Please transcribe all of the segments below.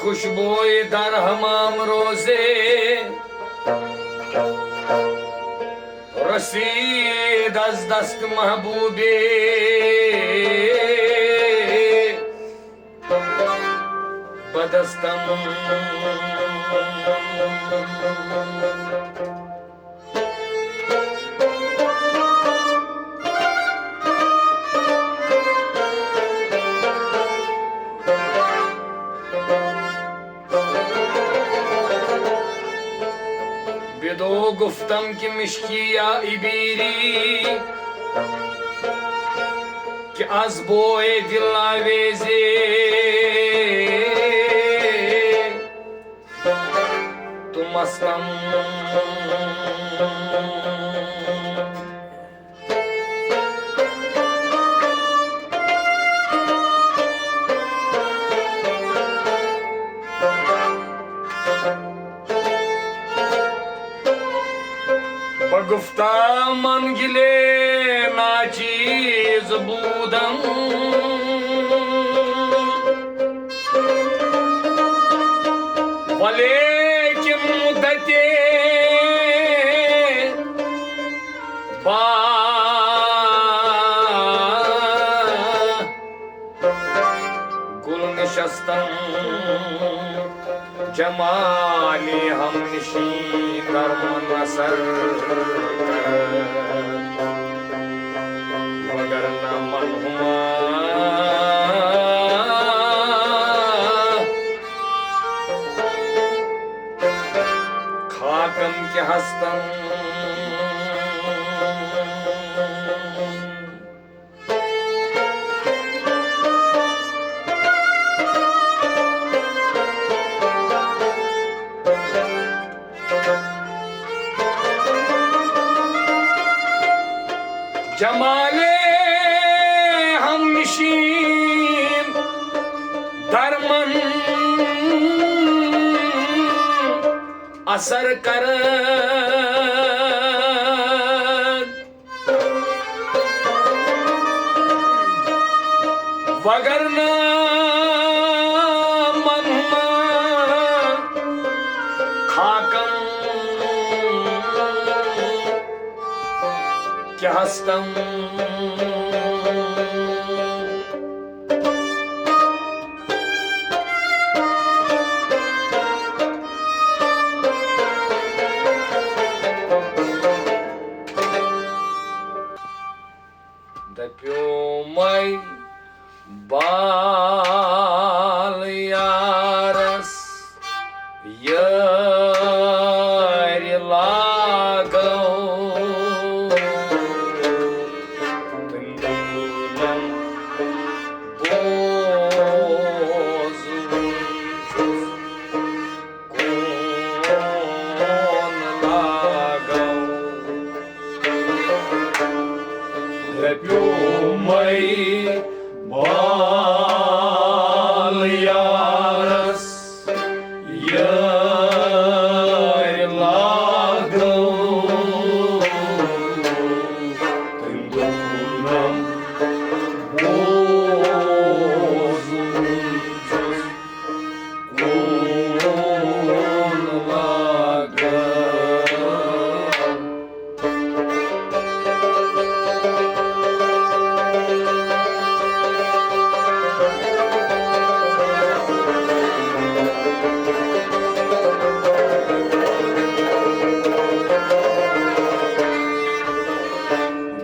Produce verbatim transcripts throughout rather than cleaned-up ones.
خوشبوئے در حمام روزے، رسید از دست محبوبے بدستم. بدو گفتم که مشکی یا عبیری، که از بوی دل آویزی تو مستم. بگفتم من گلے ناچیز بودم، ولیکن مدت با گل نشستم، جمالی هم نشین در من اثر کرد، وگرنه من هما خاکم که هستم. جمال همنشین در من اثر کرد، وگرنه من هما خاکم که هستم. دپیومے بال یارس یارِ لاگو، تٔمۍ دوٚپُن، بوز وُنہِ چھُس کون لاگو۔ دپیومے بال یارس یارِ لاگو، تٔمۍ دوٚپُن، بوز وُنہِ چھُس کون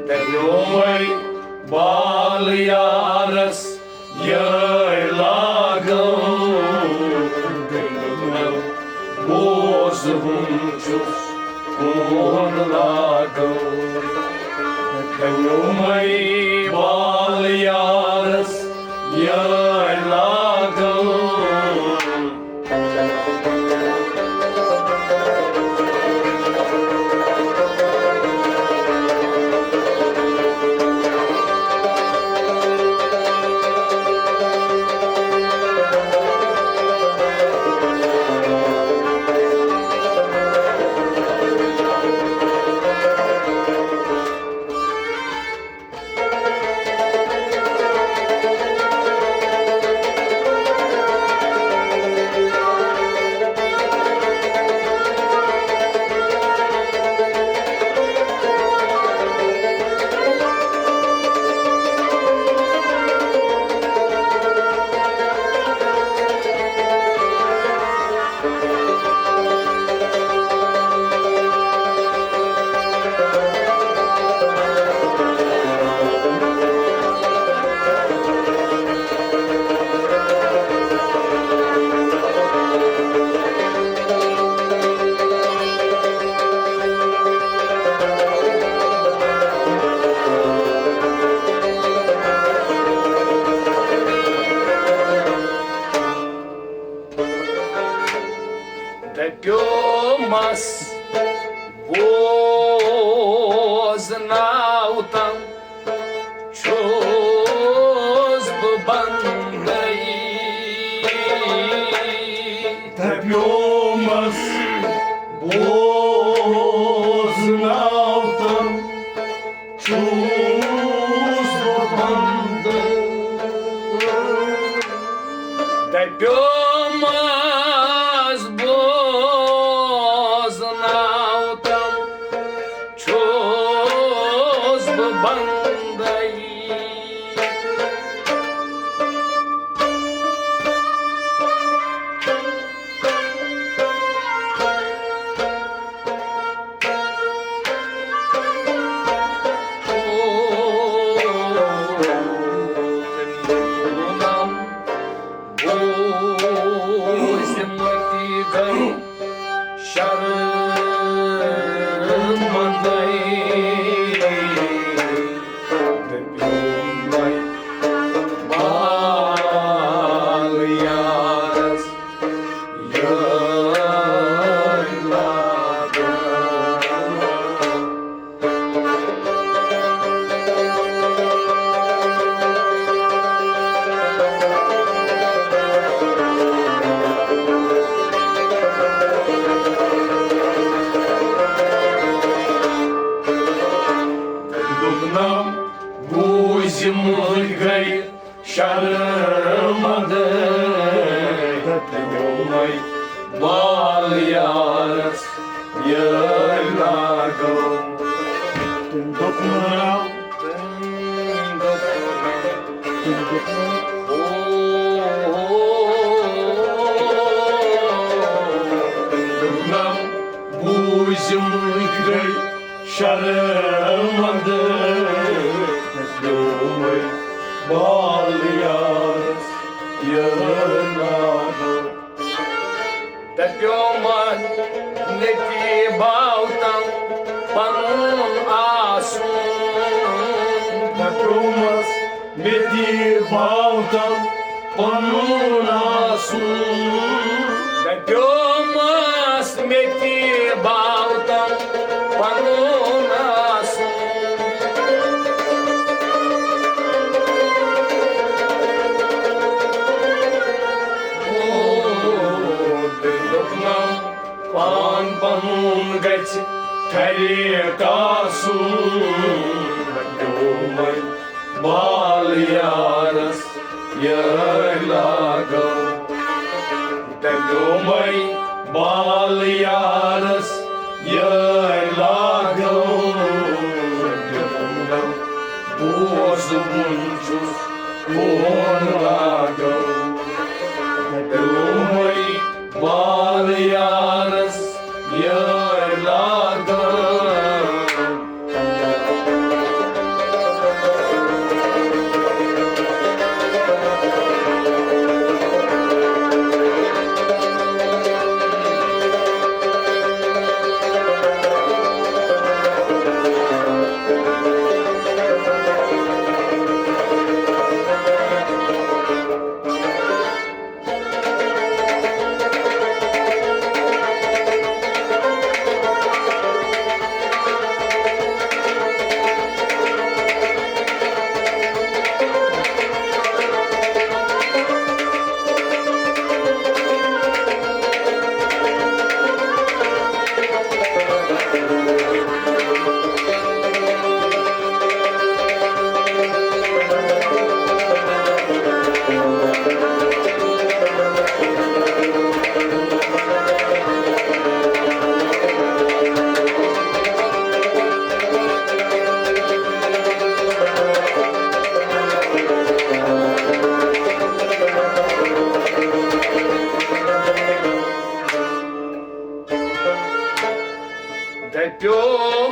لاگو۔ دپیومے بال یارس یارِ لاگو، بوز وُنہِ چھُس کون لاگو۔ دپیومے بال یارس یارِ لاگو۔ تومس بوزناوتم چھُس بہٕ بندٕ۔ دپیومس بوزناوتم چھُس بہٕ بندے۔ دوٚپنم بوٗزِمٕتۍ گٔے شرمندٕ، تہٕ پیوٚمَے بال یارس یہِ لاگُن۔ تٔمۍ دوٚپُن، تٔمۍ دوٚپُن، بوٗزِمٕتۍ گٔے شرمندٕ، پیوٚمَے بال یارس یہِ لاگُن۔ دپیومس مےٚ تہِ باوتم پنُن آسُن۔ دپیومس مےٚ تہِ باوتم پنُن آسُن۔ دپیومس مےٚ تہِ باوتم پنُن آسُن۔ دوٚپنم پان پنُن گژھِ ٹھرِ کاسُن۔ دپیومے بال یارس یہِ لاگو۔ دپیومے بال یارس یہِ لاگو۔ دپیومے بوزُن چھُس فون لاگو۔ دپیومے بال یارس یہِ لاگو۔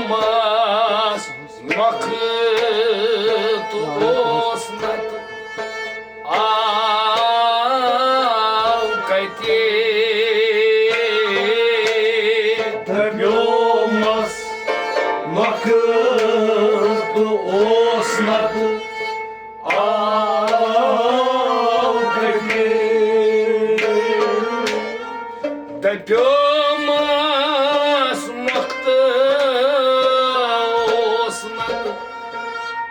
دپیومس وقت اوس نتہٕ آو کتہِ۔ دپیومس وقت اوس نتہٕ آو کتہِ۔ دپیومس وقت اوس نتہٕ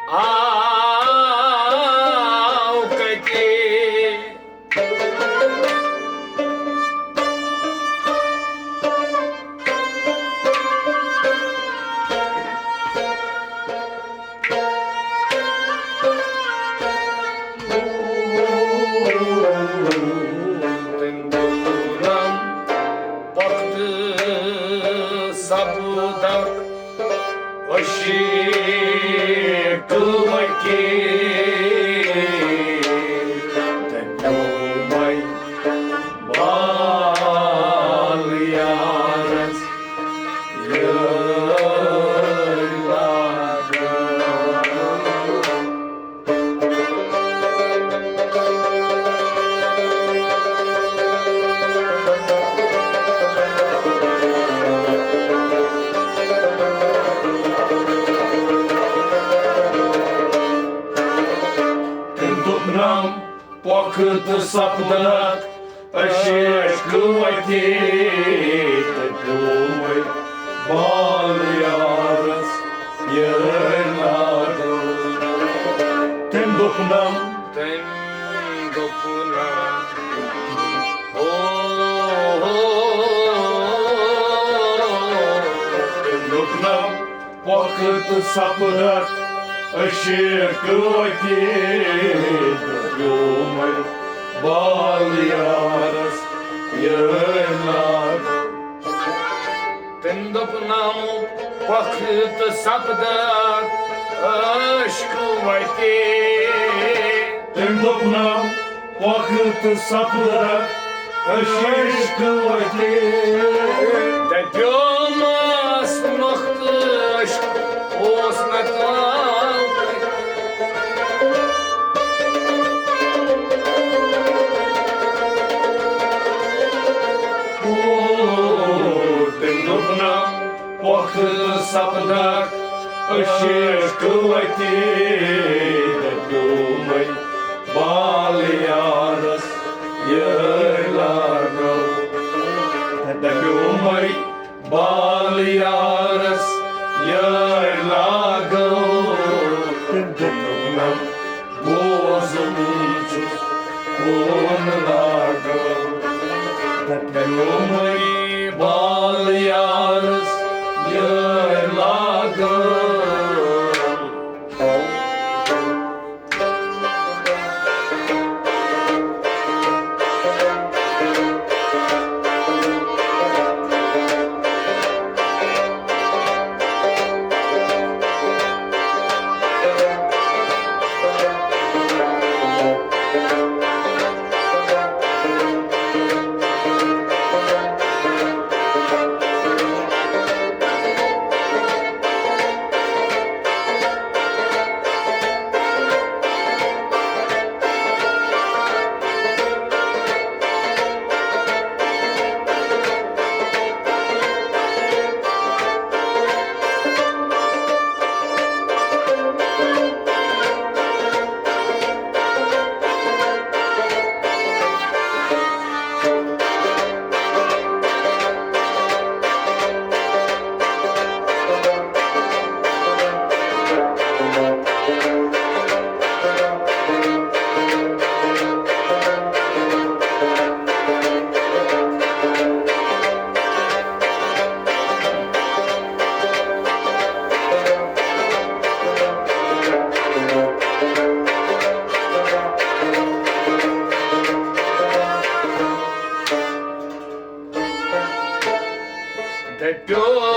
آو کتہِ۔ قۭمتی دِیُمَے بال یارس یٲرۍ لاگہٕ۔ تٔمۍ دوٚپ، نم پۄکھٕ تہٕ سپدکھ عشقہٕ وتی، تہٕ پیوٚمَے بال یارس یٲرۍ لاگہٕ۔ تٔمۍ دوٚپ، نم تٔمۍ دوٚپ نہ، او، او، تٔمۍ دوٚپ نہ، پۄکھٕ تہٕ سپدکھ عشقہٕ وتی، پیوٚمَے بال یارس یٲرۍ لاگہٕ۔ تٔمۍ دوٚپ نم پۄکھٕ تہٕ سپدکھ عشقہٕ وتی۔ تٔمۍ دوٚپ نم پۄکھٕ تہٕ سپدکھ عشقہٕ وتی۔ دپیومس نۄختہٕ عشق اوس نہ تام۔ تٔمۍ دوٚپ نہ پۄکھٕ تہٕ سپدکھ عشقہٕ وتی، دپیومَے بال یارس یٲرۍ لاگہٕ۔ دپیومَے بال یارس یٲرۍ لاگہٕ۔ تٔمۍ دوٚپ نہ بوزُن چھُس کون لاگہٕ۔ دپیومَے بال یارس یٲرۍ لاگہٕ۔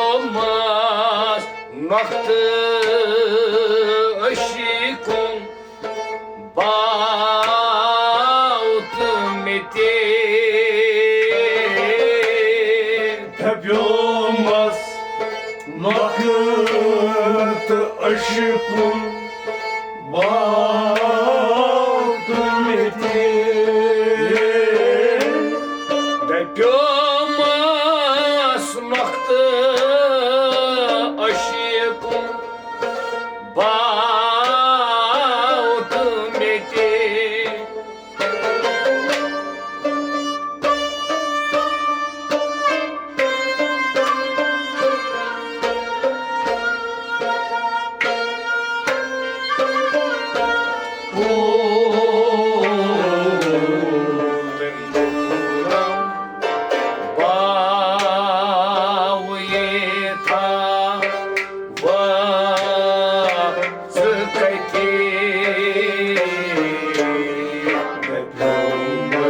دپیومس نۄختہٕ عشقُن باو تہٕ مےٚ تہِ۔ دپیومس نۄختہٕ عشقُن باو تہٕ مےٚ تہِ۔ دپیومس نۄختہٕ عشقُن باو تہٕ مےٚ تہِ۔ باویتھا وا ژٕ کَتہِ؟ مےٚ پیوٚمَے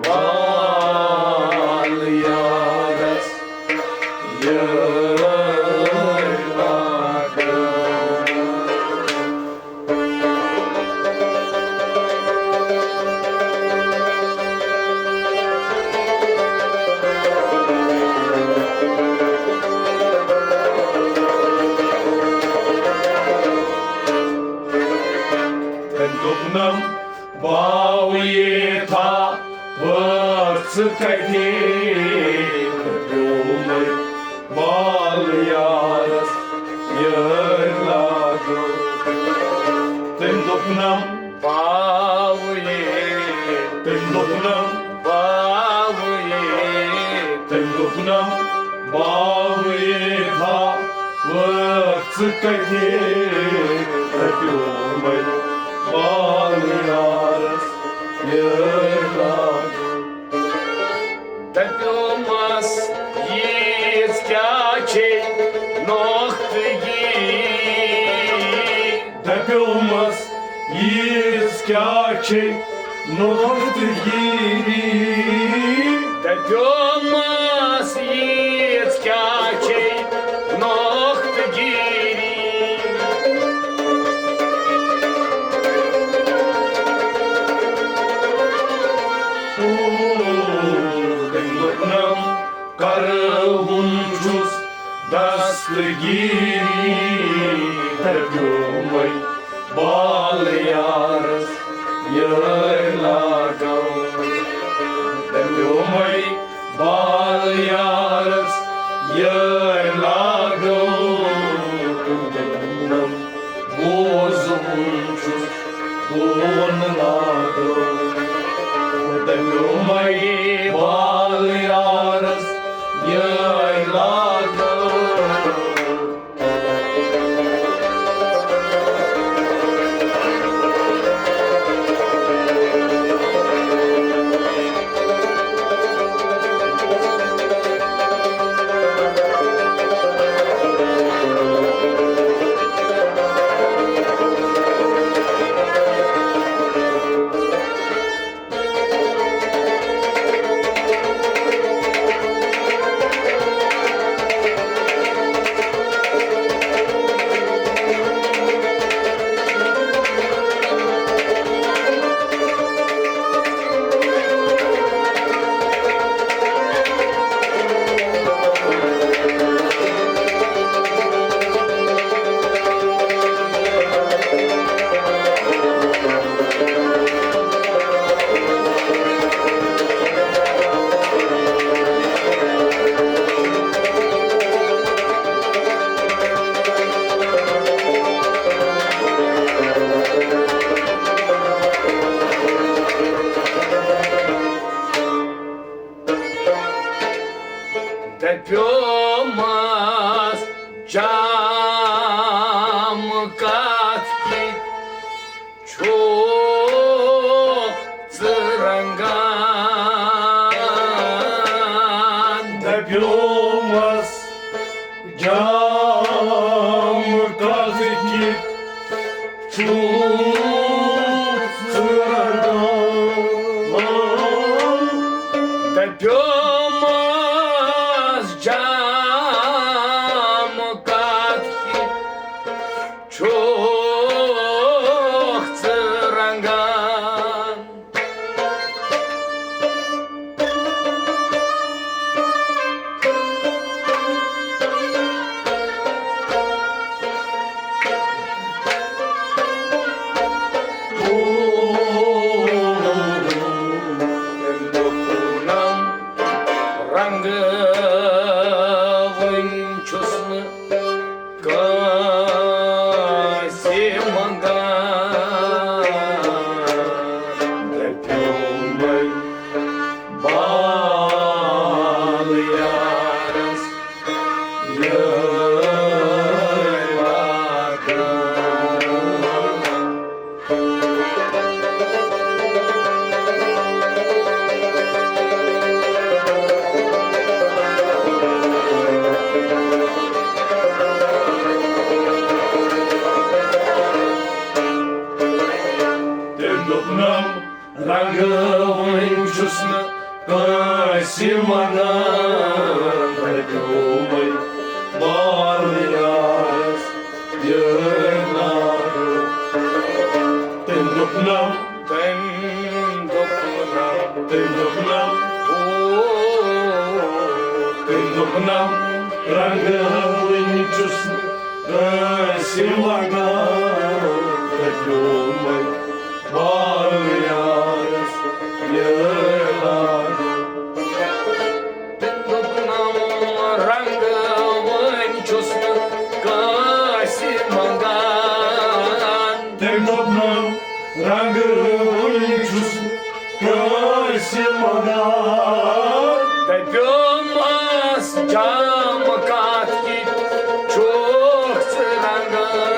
بال یارَس یٲرۍ لاگہٕ۔ دوٚپنم، باوٕ ییٖتھا وٲژ ژٕ کتہِ؟ پیومے بال یارس یٲرۍ لاگو۔ تٔمۍ دوٚپنم، باوٕ ییٖتھا۔ تٔمۍ دوٚپنم، باوٕ ییٖتھا۔ تٔمۍ دوٚپنم، باوٕ ییٖتھا وٲژ ژٕ کتہِ؟ پیومے بال یارس یٲرۍ لاگو۔ دپیومس، ییٖژ کیٛاہ چھے نۄختہٕ گیٖری؟ دپیومس، ییٖژ کیٛاہ چھے نۄختہٕ گیٖری؟ دپیومس، ییٖژ کیٛاہ چھے نۄختہٕ گیٖری؟ تٔمۍ دوٚپنم، کرہُن چھُس دستگیٖری۔ دپیومے بال یارس یٲرۍ لاگو۔ دپیومے بال یارس یٲرۍ لاگو۔ بوزُن چھُس بون لاگو۔ دپیومے بال یارس یٲرۍ لاگو۔ دپیومس، جام کتھ کِتھ چھُکھ ژٕ رنگان؟ دپیومس، جام کتھ کِتھ چھُکھ ژٕ رنگان؟ دپیومس، جام کتھ کِتھ چھُکھ ژٕ رنگان؟ رنگہٕ وُنہِ چھُس نہٕ کٲنٛسہِ منٛگان۔ دپیومے بال یارس یٲرۍ لاگو۔ تٔمۍ دوٚپنم، رنگہٕ وُنہِ چھُس نہٕ کٲنٛسہِ منٛگان، دپیومے بال یارس یٲرۍ لاگو۔ تٔمۍ دوٚپنم، تٔمۍ دوٚپنم، تٔمۍ دوٚپنم، او، تٔمۍ دوٚپنم، رنگہٕ وُنہِ چھُس نہٕ کٲنٛسہِ منٛگان، دپیومے رنٛگہٕ وٕنۍ چھُس کٲنٛسہِ منٛگان۔ دَپیومَس جام کَتھ کِتھ چھُکھ ژٕ رنٛگان؟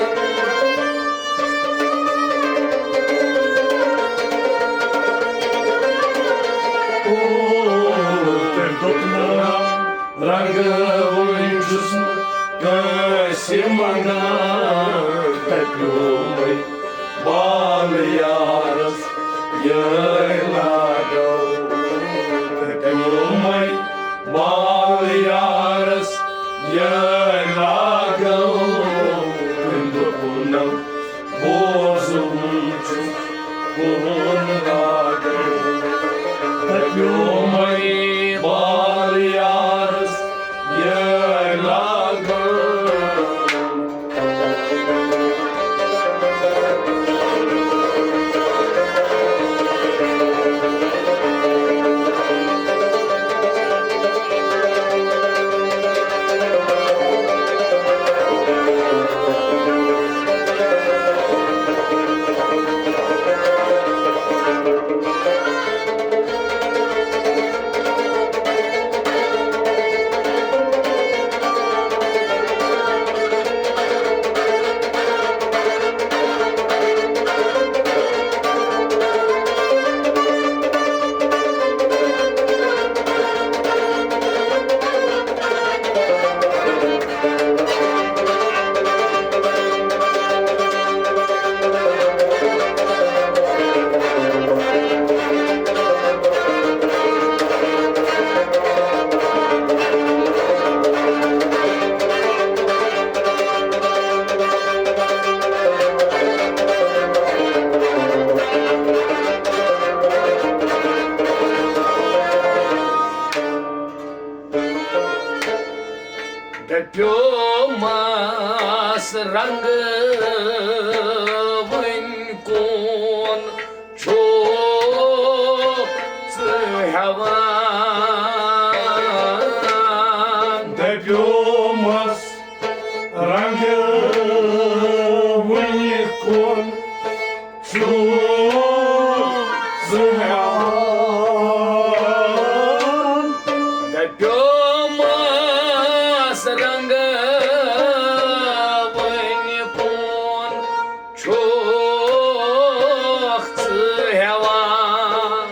او، تٔمۍ دوٚپ نہٕ رنٛگہٕ وٕنۍ چھُس نہٕ کٲنٛسہِ منٛگان۔ دَپیومَے بال یارس یٲرۍ لاگو۔ دَپیومَے بال یارس یٲرۍ لاگو۔ تٔمۍ دوٚپُن، بوزُن چھُس کُن لاگو۔ دَپیومَے بال یارس یٲرۍ لاگو۔ دَپیومَس رنٛگہٕ وٕنۍ کُن چھُکھ ژٕ ہٮ۪وان؟ دَپیومَس رنٛگہٕ وٕنۍ کُن چھُکھ ژٕ ہٮ۪وان؟ دَپیومَس رنٛگہٕ وٕنۍ کُن چھُکھ ژٕ ہٮ۪وان؟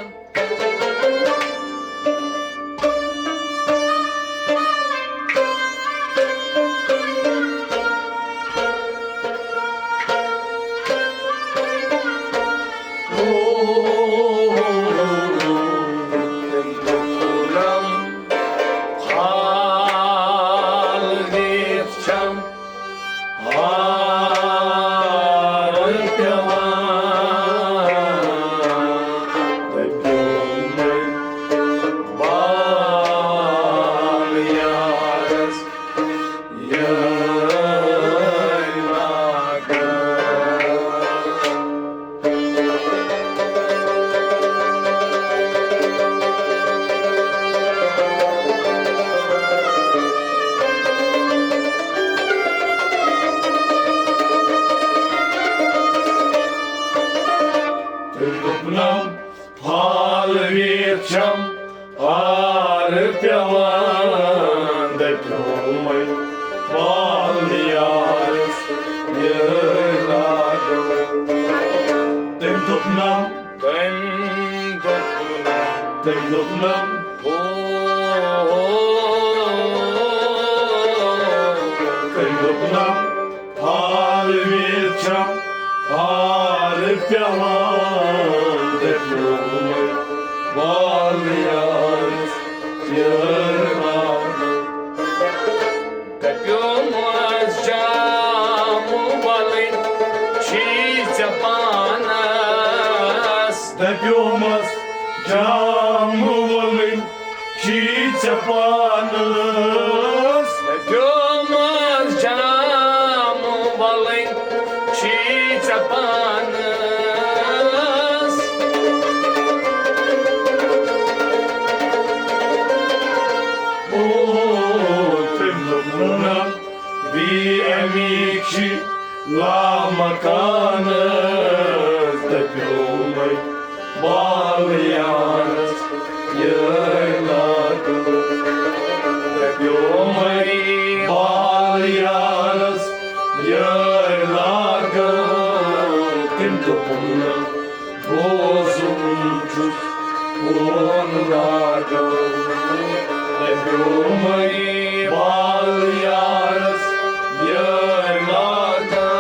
تٔمۍ دوٚپنم، پھال ویٖر چھم آر پٮ۪وان، دَپیومَے پال یارس یٲرۍ لاگو۔ تٔمۍ دوٚپنم، تٔمۍ دوٚپنم، تٔمۍ دوٚپنم، ہو، تٔمۍ دوٚپنم، پھال ویٖر چھم آر پٮ۪وان، دَپیومَے پال یارس یٲرۍ لاگو۔ دَپیومَس جام وَلٕنۍ چھی ژےٚ پانَس۔ دَپیومَس جام وَلٕنۍ چھی ژےٚ پانَس۔ دَپیومَس جام وَلٕنۍ چھی ژےٚ پانَس۔ او، تٔمۍ دوٚپ نہ، بی اَمِکۍ چھی لامکانَس۔ دَپیومَس تٔمۍ دوٚپُن، بوزُن چھُس فون لاگو، دَپیومَے بال یارَس یٲرۍ لاگو۔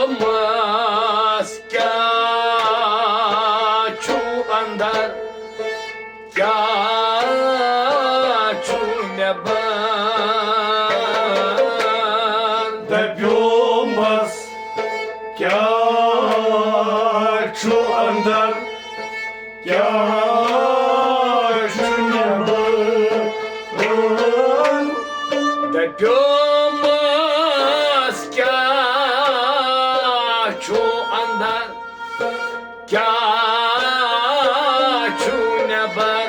دَپیومَس، کیٛاہ چھُ اندر، کیٛاہ چھُ نٮ۪بر؟ دَپیومَس، کیٛاہ چھُ اندر، کیٛاہ چھُ نٮ۪بر؟ دَپیومَس، کیٛاہ چھُ اندر، کیٛاہ چھُ نٮ۪بر؟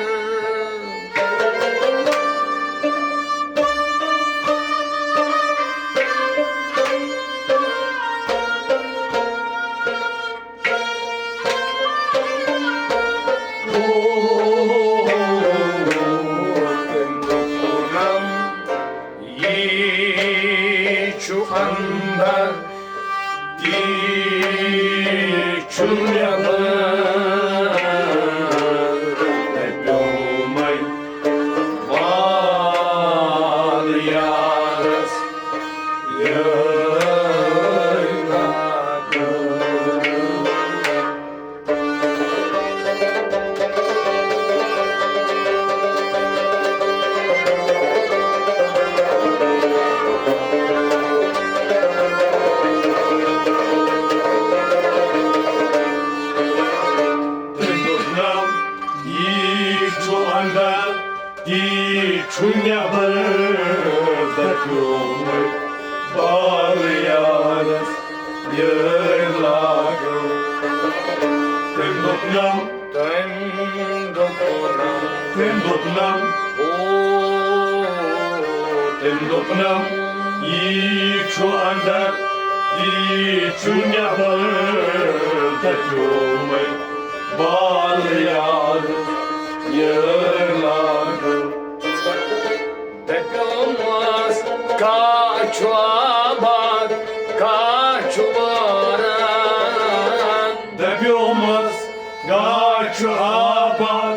تٔمۍ دوٚپُن، یہِ چھُ اندر، تی چھُ نٮ۪بر۔ دَپیومَے بال یارَس یٲرۍ لاگو۔ تٔمۍ دوٚپنم، یی چھُ اندر، تی چھُ نٮ۪بر، دَپیومَے بال یارَس یٲرۍ لاگو۔ تٔمۍ دوٚپنم، تٔمۍ دوٚپنم، تٔمۍ دوٚپنم، او، تٔمۍ دوٚپنم، یی چھُ اندر، یی چھُ نٮ۪بر، دَپیومَے بال یارَس یٲرۍ لاگو۔ دَپیومَس، کَتھ چھُ آباد، کَتھ چھُ وٲران؟ دَپیومَس، کَتھ چھُ آباد،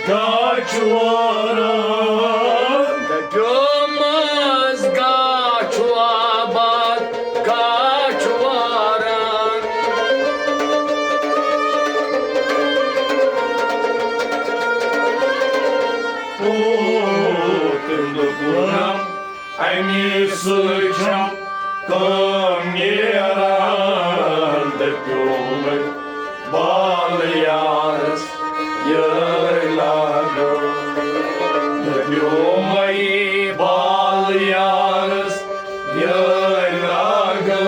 کَتھ چھُ وٲران؟ دَپیومَس، کَتھ چھُ آباد، کَتھ چھُ وٲران؟ او، تٔمۍ دوٚپ، اَمی سۭتۍ چھَم کٲم نیران، دَپیومَے بال یارَس یٲرۍ لاگو۔ دَپیومَے بال یارَس یٲرۍ لاگو۔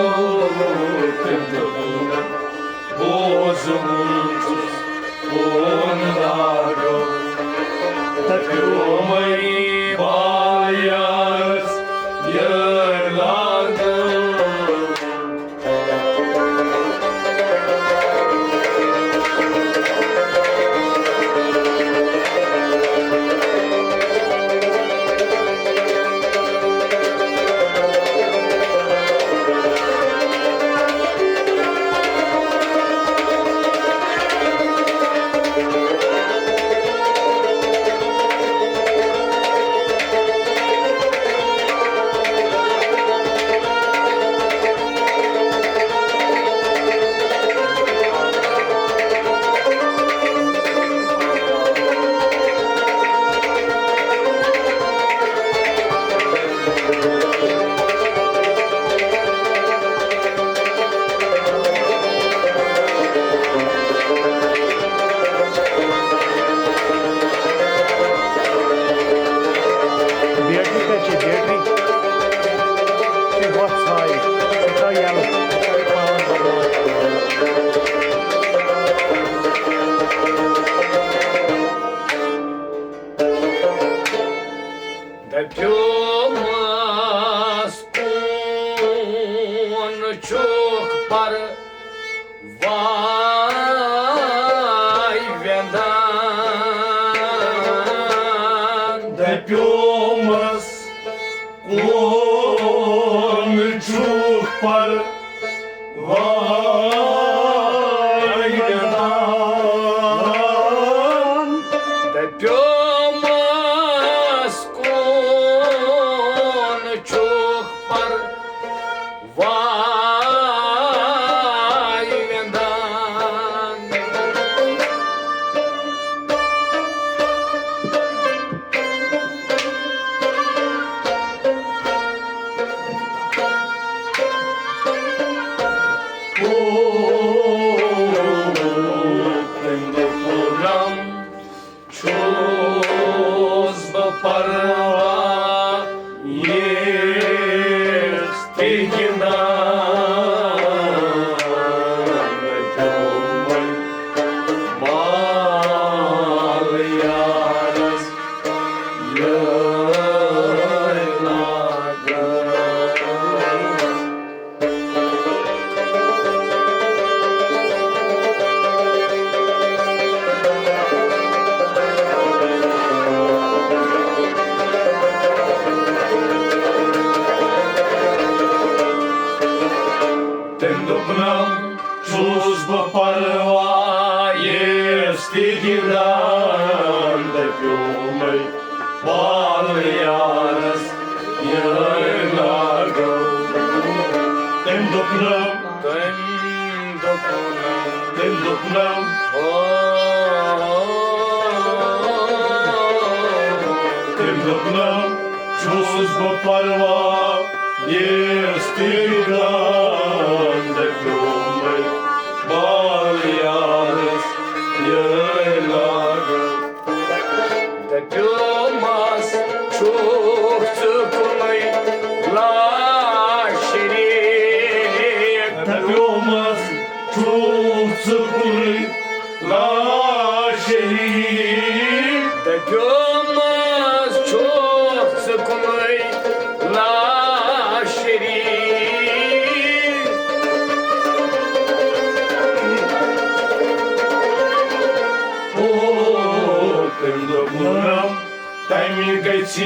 تٔمۍ دوٚپُن، بوزُن چھُس فون لاگو۔ دَپیومَے بال یارَس یٲرۍ لاگو۔ دان۔ دپیومس، کون چھُکھ پروٲے دان؟ دپیومس، کون چھُکھ پر وای وندان۔ او، تٔمۍ دوٚپُن، چھُس بہٕ پروایس تہِ گِنٛدان، پیوٚمَے بال یارس یٲرۍ لاگان۔ تٔمۍ دوٚپ، نہ چھُس بہٕ پروایس تہِ گِنٛدان، دپیومَے بال یارس یٲرۍ لاگو۔ تٔمۍ دوٚپ نہ، تٔمۍ دوٚپ نہ، تٔمۍ دوٚپ نہ، او، تٔمۍ دوٚپ نہ، چھُس بہٕ پروایس تہِ گِنٛدان، دپیومَے بال یارس یٲرۍ لاگو۔ دپیومس، چھُکھ ژٕ کُنُے لاشریٖک؟ دپیومس، چھُکھ ژٕ کُنُے لاشریٖک؟ دپیومس، چھُکھ ژٕ کُنُے لاشریٖک؟ او، تٔمۍ دوٚپ، نہ، تمہِ گژھِ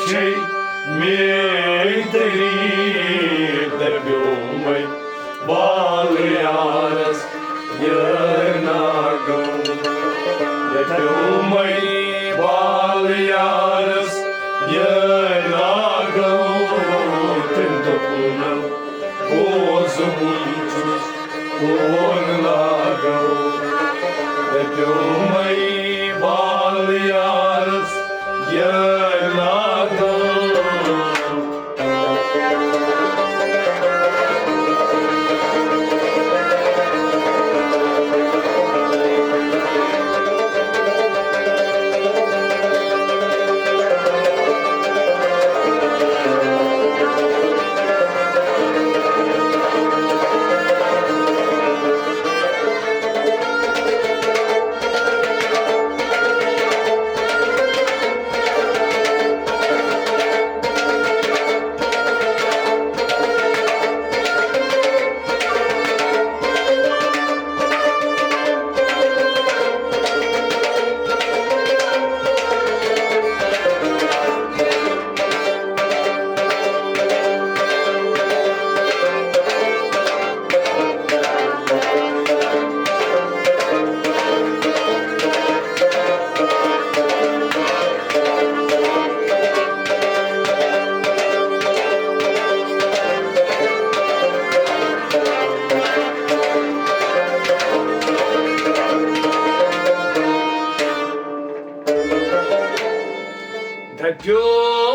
چھے میٲنۍ دٔلیٖل۔ دپیومَے بال یارس یٲرۍ لاگو۔ دپیومَے بال یارس یٲرۍ لاگو۔ تٔمۍ دوٚپُن، بوزُن چھُس کون لاگو۔ دپیومَے بال یارس یٲرۍ لاگو۔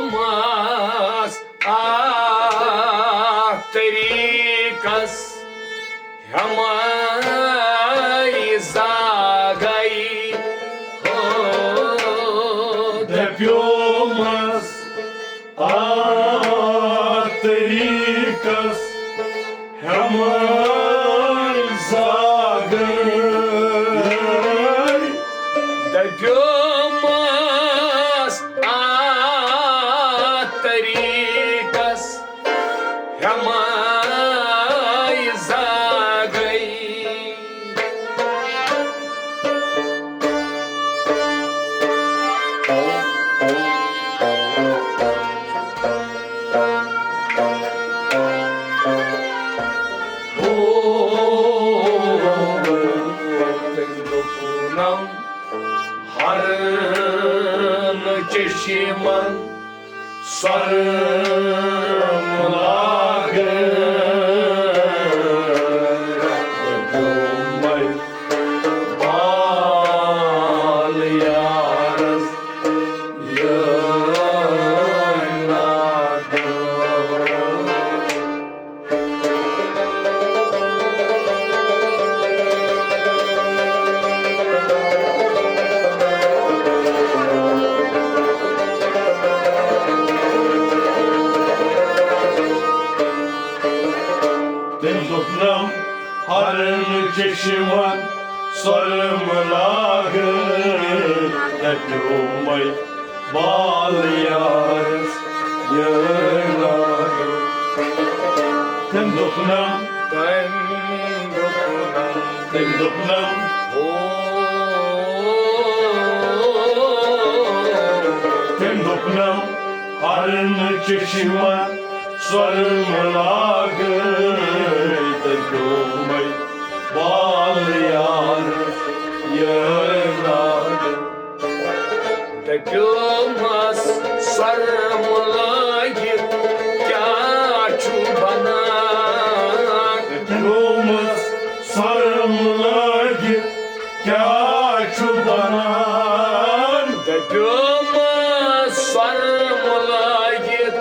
دپیومس، اتھ طریقس ہٮ۪مَے زاگَے۔ ہو۔ دپیومس، اتھ طریقس ہٮ۪مَے زاگَے۔ دپیومس، اتھ طریقس ہٮ۪مَے زاگَے۔ ہرن چشمن سرم لاگن، تمے بال یارس یٲرۍ لاگن۔ تٔمۍ دوٚپنم، ہرن چشمن سۄرم لاگن، تتیومے بال یارس یٲرۍ لاگن۔ تٔمۍ دوٚپنم، تٔمۍ دوٚپنم، تٔمۍ دوٚپنم، او، تٔمۍ دوٚپنم، ہرن چشمن سۄرم لاگن، تتیومے بال یارس یٲرۍ لاگن۔ دپیومس، سۄرم لٲگِتھ کیٛاہ چھُ بنان؟ دپیومس، سۄرم لٲگِتھ کیٛاہ چھُ بنان؟ دپیومس، سۄرم لٲگِتھ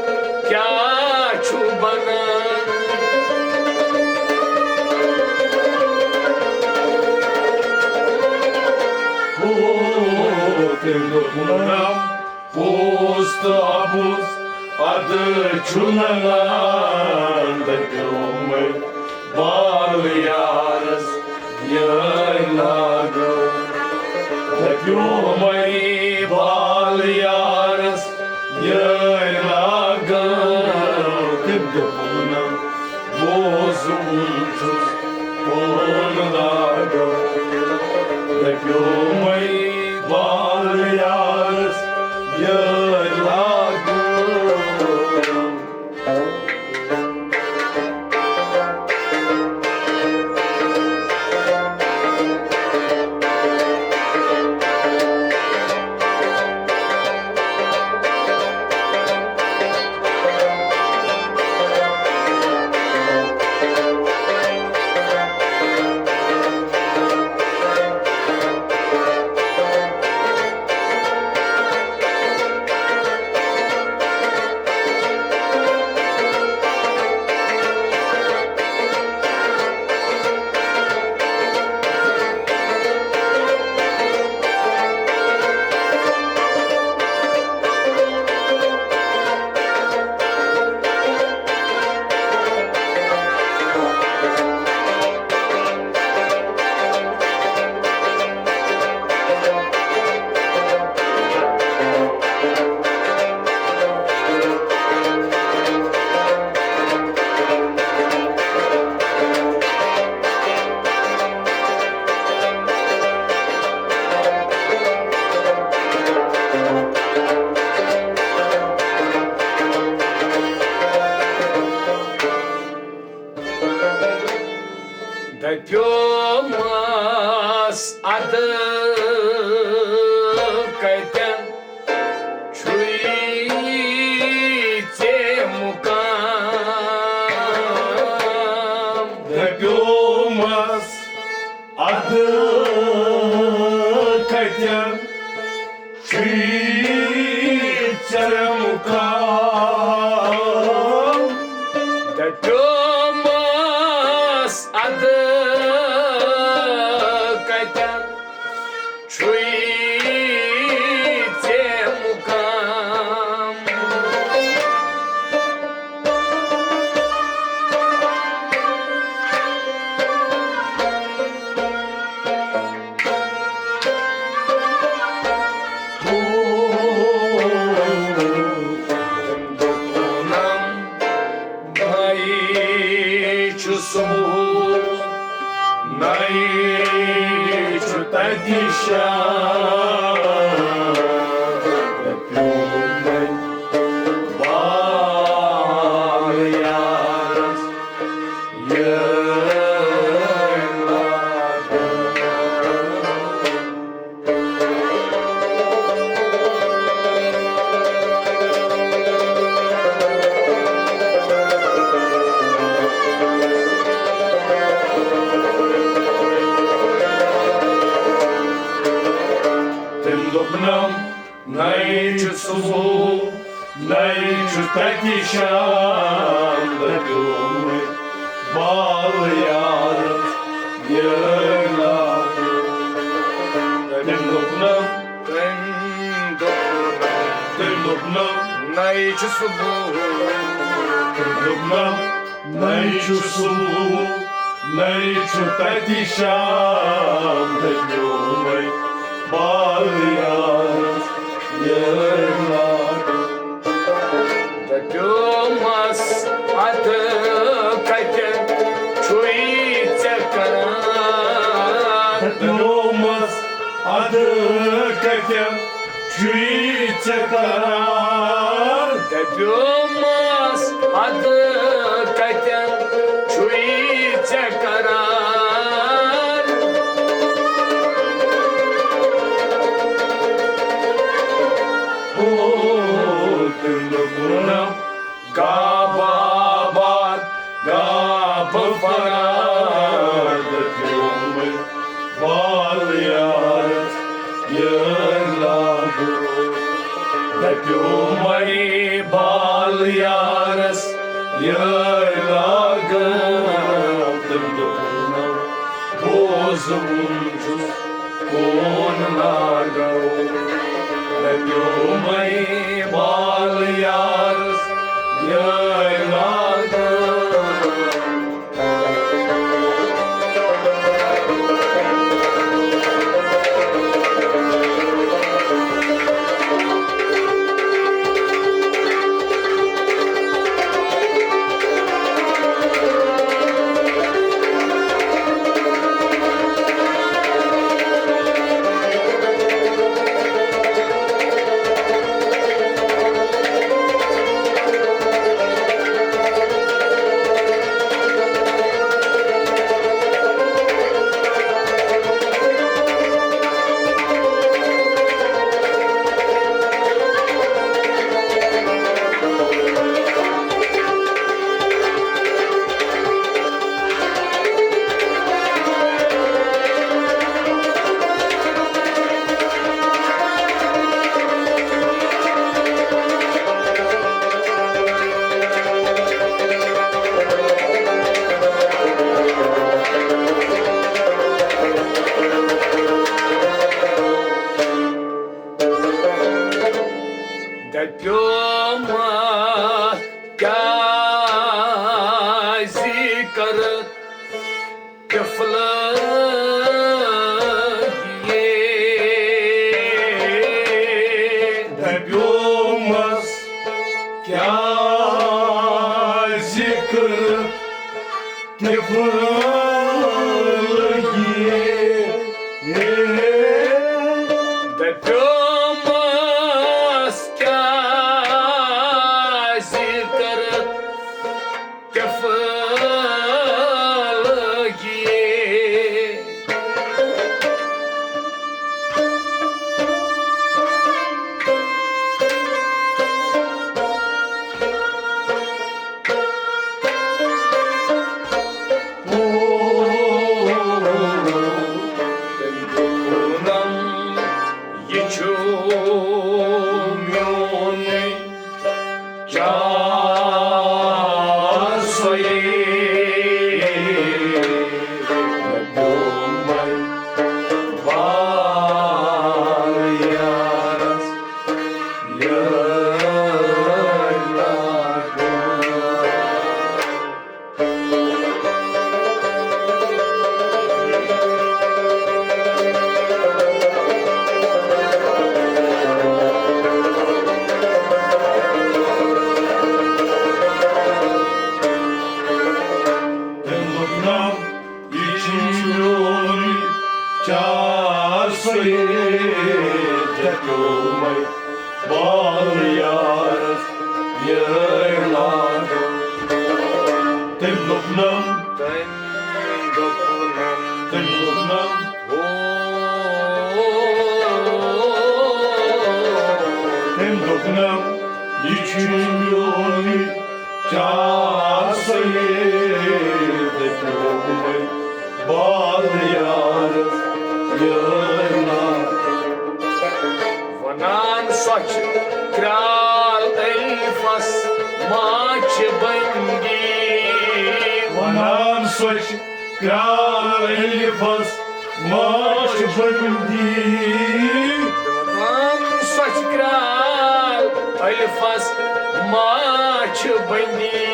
کیٛاہ چھُ بنان؟ ہو، تٔمۍ دوٚپُن، پوٚز تہٕ اَپُز اَدٕ چھُ ننان، دٔپیومَے بال یارس یٲرۍ لاگو۔ دٔپیومَے بال یارس یٲرۍ لاگو۔ تٔمۍ دوٚپُن، بوزُن چھُس پون لاگو۔ دٔپیومَے بال یارس یٲرۍ لاگو۔ دپیومس، ادٕ کتٮ۪ن چھُے ژےٚ مُقام؟ دپیومس، ادٕ کتٮ۪ن چھُے ژےٚ مُقام؟ دپیومس، ادٕ کتٮ۪ن چھُے ژےٚ مُقام؟ نَے چھُ سُہ، نَے چھُ تَتہِ شاہ۔ پیومَے بال یارَس یٲرۍ لاگان۔ تٔمۍ دوٚپنم، نَے چھُ صُبح، نَے چھُ تَتہِ شام، دَپیومَے، بال یارس یٲرۍ لاگو۔ تٔمۍ دوٚپنم، تٔمۍ دوٚپنم، تٔمۍ دوٚپنم، نَے چھُ صُبح۔ تٔمۍ دوٚپنم، نَے چھُ صُبح، نَے چھُ تَتہِ شام، دَپیومَے، بال یارس یٲرۍ لاگو۔ دَپیومَس، اَدٕ کَتٮ۪ن چھُے ژےٚ قرار؟ دَپیومَس، اَدٕ کَتٮ۪ن چھُے ژےٚ قرار؟ دَپیومَس، اَدٕ کَتٮ۪ن چھُے ژےٚ قرار؟ او، تٔمۍ دوٚپُن، گابہٕ آباد، گابہٕ فرار، دَپیومَے، بال یارس یٲرۍ لاگو۔ دَپیومَے، بال یارس یٲرۍ لاگو۔ تٔمۍ دوٚپُن، بوزُن چھُس کون لاگو۔ دَپیومَے، بال یارس یٲرۍ لاگو۔ دَپیومَے، کیٛازِ کٔر طفلہٕ یہِ؟ دَپیومَس، کیٛازِ کٔر طفلہٕ یہِ؟ دَپیومَس، کیٛازِ کٔر طفلہٕ یہِ؟ یہِ چھُ میونُے چاروسوے، مےٚ پیوٚو وۄنۍ بال یارس یٲرۍ لاگُن۔ تٔمۍ دوٚپ، نہ، یہِ چھُ میون چاروسوے، ژےٚ پیوٚومَے بال یارس یٲرۍ لاگُن۔ تٔمۍ دوٚپ، نہ۔ تٔمۍ دوٚپ، نہ۔ تٔمۍ دوٚپ، نہ۔ او۔ تٔمۍ دوٚپ، نہ، یہِ چھُ میونُے چاروسوے، ژےٚ پیوٚومَے بال یارس یٲرۍ لاگُن۔ وَنان سۄچھ کرٛال الفس ماچھ بندی۔ وَنان سۄچھ کرٛال الفس ماچھ بندی۔ وَنان سۄچھ کرٛال الفس ماچھ بندی۔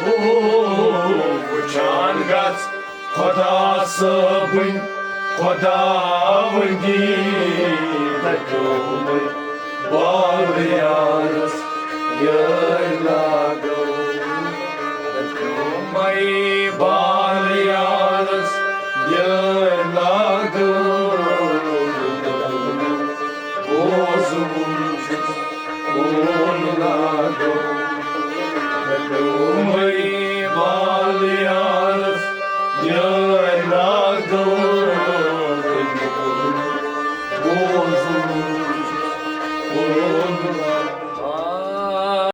او، وٕچھان گژھ خۄدا صٲبٕنۍ خۄداوندی، دَکیومَے بال یارَس یٲرۍ لاگو۔ دَکیومَے بال یارَس یٲرۍ لاگو۔ بوزُن چھُس کون لاگو۔ دَکیومَے بال یارَس یٲرۍ لاگو۔